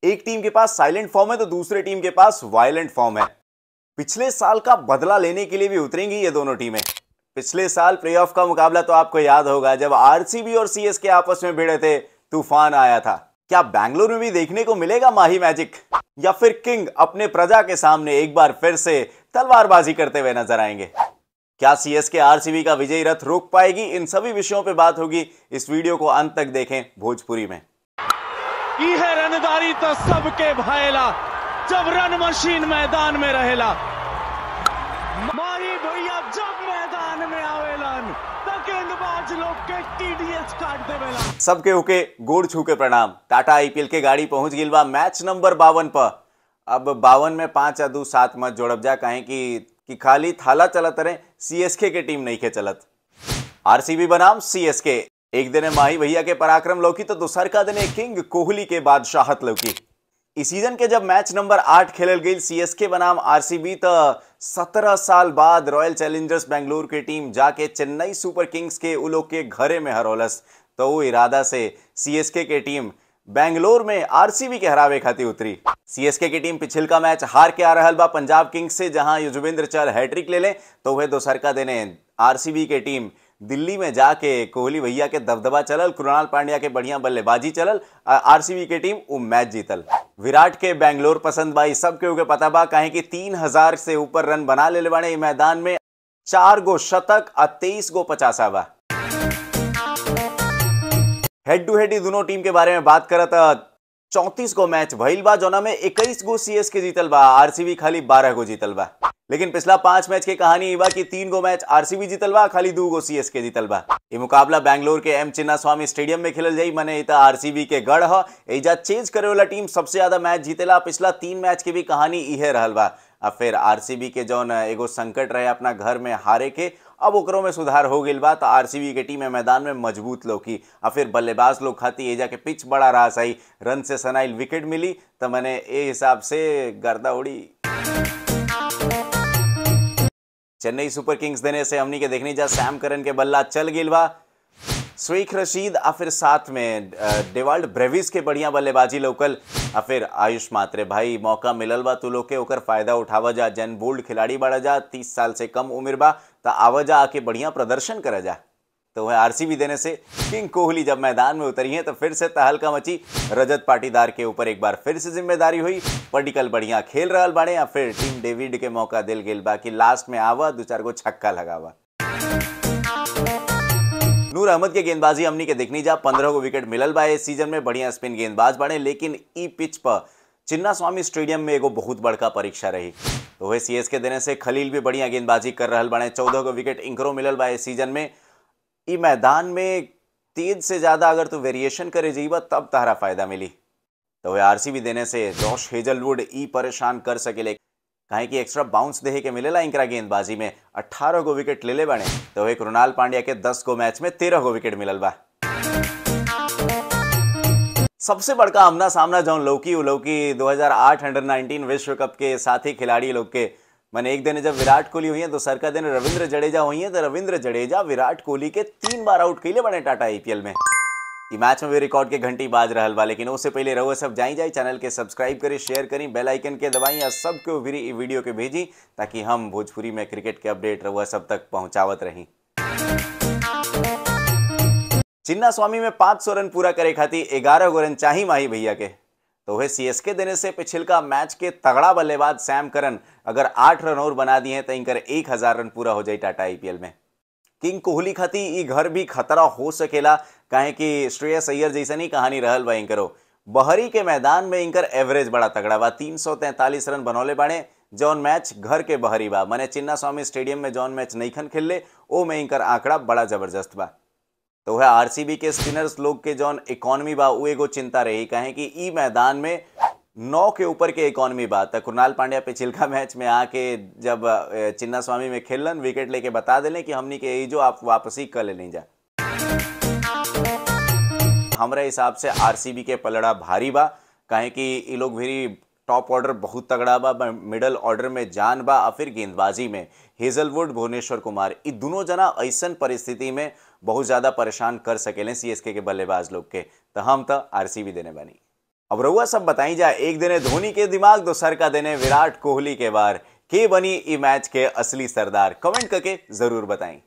एक टीम के पास silent form है तो दूसरे टीम के पास वायलेंट फॉर्म है। पिछले साल का बदला लेने के लिए भी उतरेंगी ये दोनों टीमें। पिछले साल प्लेऑफ का मुकाबला तो आपको याद होगा, जब आरसीबी और सीएसके आपस में भिड़े थे, तूफान आया था। क्या बैंगलोर में भी देखने को मिलेगा माही मैजिक, या फिर किंग अपने प्रजा के सामने एक बार फिर से तलवारबाजी करते हुए नजर आएंगे? क्या सीएसके आरसीबी का विजयी रथ रोक पाएगी? इन सभी विषयों पर बात होगी। इस वीडियो को अंत तक देखें भोजपुरी में। रनदारी तो सबके भाईला, जब रन मशीन मैदान में रहेला। माही भैया जब मैदान में आवेलन तो गेंदबाज लोग के टीडीएस काट देवेला। सबके होके गोड़ छू के प्रणाम। टाटा आईपीएल के गाड़ी पहुंच गिल बा मैच नंबर 52 पर। अब 52 में 5 आ 2 7 मत जोड़ब जा, काहे कि खाली थाला चलत रहे, सीएसके के टीम नहीं के चलत। आरसीबी बनाम सीएसके, एक दिन माही भैया के पराक्रम लौकी तो दूसर का दिन किंग कोहली के बादशाहत लौकी। इस सीजन के जब मैच नंबर 8 खेलल गई सीएसके बनाम आरसीबी, तो 17 साल बाद रॉयल चैलेंजर्स बेंगलुरु की टीम जाके चेन्नई सुपर किंग्स के उ लोग के घरे में हरौलस। तो वो इरादा से सीएसके के टीम बेंगलोर में आरसीबी के हरावे खातिर उतरी। सीएसके की टीम पिछिल का मैच हार के आ रहा बा पंजाब किंग्स से, जहां युजवेंद्र चहल हैट्रिक ले लें, तो वह दोसर का देने आरसीबी के टीम दिल्ली में जाके कोहली भैया के दबदबा चलल, कृणाल पांड्या के बढ़िया बल्लेबाजी चलल, आरसीबी के टीम वो मैच जीतल। विराट के बेंगलोर पसंद बाई सब केहू के पता बा, काहे कि 3000 से ऊपर रन बना ले बाड़े मैदान में, 4 गो शतक आ 23 गो 50 बा। हेड टू हेड दोनों टीम के बारे में बात करत 34 गो मैच भइल बा, जोना में 21 गो सीएसके जीतल बा, आरसीबी खाली 12 गो जीतल बा। लेकिन पिछला 5 मैच के कहानी बा कि 3 गो मैच आरसीबी जीतल बा, खाली 2 गो सीएसके जीतल बा। ये मुकाबला बैंगलोर के एम चिन्नास्वामी स्टेडियम में खेलल जाई, माने इता आरसीबी के गढ़ ह। एजा चेज करे वाला टीम सबसे ज्यादा मैच जीतेला। पिछला 3 मैच के भी कहानी इहे रहल बा। अब फिर आरसीबी के जौन एगो संकट रहे अपना घर में हारे के, अब ओकरों में सुधार हो गई बा। तो आरसीबी के टीम मैदान में मजबूत लौकी। अब फिर बल्लेबाज लोग खाती एजा के पिच बड़ा रहा सही, रन से सनाइल विकेट मिली, तो मैंने ए हिसाब से गर्दा उड़ी। चेन्नई सुपर किंग्स देने से हमनी के देखनी जा सैम करन के बल्ला चल गिल बा, शेख रशीद आ फिर साथ में डेवाल्ड ब्रेविस के बढ़िया बल्लेबाजी लोकल, आ फिर आयुष मात्रे। भाई मौका मिलल बा तू लोग के, ओकर फायदा उठावा जा। जैन बोल्ड खिलाड़ी बढ़ा जा, 30 साल से कम उम्र बा, तो आवा जा आके बढ़िया प्रदर्शन करा जा। तो वह आरसीबी देने से किंग कोहली जब मैदान में उतरी हैं तो फिर से तहलका मची। रजत पाटीदार के ऊपर एक बार फिर से जिम्मेदारी हुई, पडिक्कल बढ़िया खेल रहा बाड़े, या फिर टीम डेविड के मौका दिल गेल बाकी लास्ट में आवा 2-4 गो छक्का लगावा। नूर अहमद के गेंदबाजी हमनी के देखनी जा, 15 गो विकेट मिलल बा इस सीजन में, बढ़िया स्पिन गेंदबाज बाड़े। लेकिन ई पिच पर चिन्नास्वामी स्टेडियम में एगो बहुत बड़का परीक्षा रही। तो वह सीएसके देने से खलील भी बढ़िया गेंदबाजी कर रहा बाड़े, 14 गो विकेट इंकरो मिलल बा इस सीजन में। ई मैदान में तेज से ज्यादा अगर तू वेरिएशन करे जीबा तब तहरा फायदा मिली। तो वह आरसीबी देने से जॉश हेजलवुड ई परेशान कर सकेले, काहे कि एक्स्ट्रा बाउंस देहे के मिलेला इंकरा गेंदबाजी में। 18 गो विकेट ले ले बने, तो वह कृणाल पांड्या के 10 गो मैच में 13 गो विकेट मिलल बा। सबसे बड़का आमना सामना जौन लौकी उ लौकी 2008 अंडर 19 विश्व कप के साथी खिलाड़ी लोग के, मैंने एक दिन जब विराट कोहली हुई है तो सर का दिन रविंद्र जडेजा हुई है, तो रविंद्र जडेजा विराट कोहली के 3 बार आउट कैले बने टाटा आईपीएल में। ई मैच में भी रिकॉर्ड के घंटी बाज रहल बा। लेकिन उससे पहले रहुआ सब जाई जाई चैनल के सब्सक्राइब करी, शेयर करी, बेल आइकन के दबाई और सबके भी ई वीडियो के भेजी, ताकि हम भोजपुरी में क्रिकेट के अपडेट रहुआ सब तक पहुंचावत रही। चिन्नास्वामी में 500 रन पूरा करे खातिर 11 गो रन चाही माही भैया के। तो वह सीएसके देने से पिछिलका मैच के तगड़ा बल्लेबाज सैम करन अगर 8 रन और बना दिए तो इनकर 1000 रन पूरा हो जाए टाटा आईपीएल में। किंग कोहली खाती ई घर भी खतरा हो सकेला, काहे कि श्रेयस अय्यर जैसा नहीं कहानी रहल बा इनकरो। बहरी के मैदान में इनकर एवरेज बड़ा तगड़ा बा, 343 रन बनौले बाड़े जौन मैच घर के बहरी बा, माने चिन्नास्वामी स्टेडियम में जौन मैच नईखन खेलले ओ में इनकर आंकड़ा बड़ा जबरदस्त बा। तो वह आरसीबी के स्पिनर्स लोग के जौन इकोनॉमी बा वो एगो चिंता रही, कहें कि ई मैदान में 9 के ऊपर के इकोनॉमी बा। तो कृणाल पांड्या पिछिलका मैच में आके जब चिन्नास्वामी में खेलन विकेट लेके बता देलें कि हमनी के जो आप वापसी कर ले नहीं जा। हमारे हिसाब से आरसीबी के पलड़ा भारी बा, काहे कि ये लोग भी टॉप ऑर्डर बहुत तगड़ा बा, मिडल ऑर्डर में जान बा, और फिर गेंदबाजी में हेजलवुड भुवनेश्वर कुमार ये दोनों जना ऐसन परिस्थिति में बहुत ज़्यादा परेशान कर सकेले सीएसके के बल्लेबाज लोग के। तो हम तो आरसीबी देने बानी। अब रउआ सब बताई जा, एक दिने धोनी के दिमाग, दोसर का दिने विराट कोहली के बार, के बनी ई मैच के असली सरदार? कमेंट करके जरूर बताई।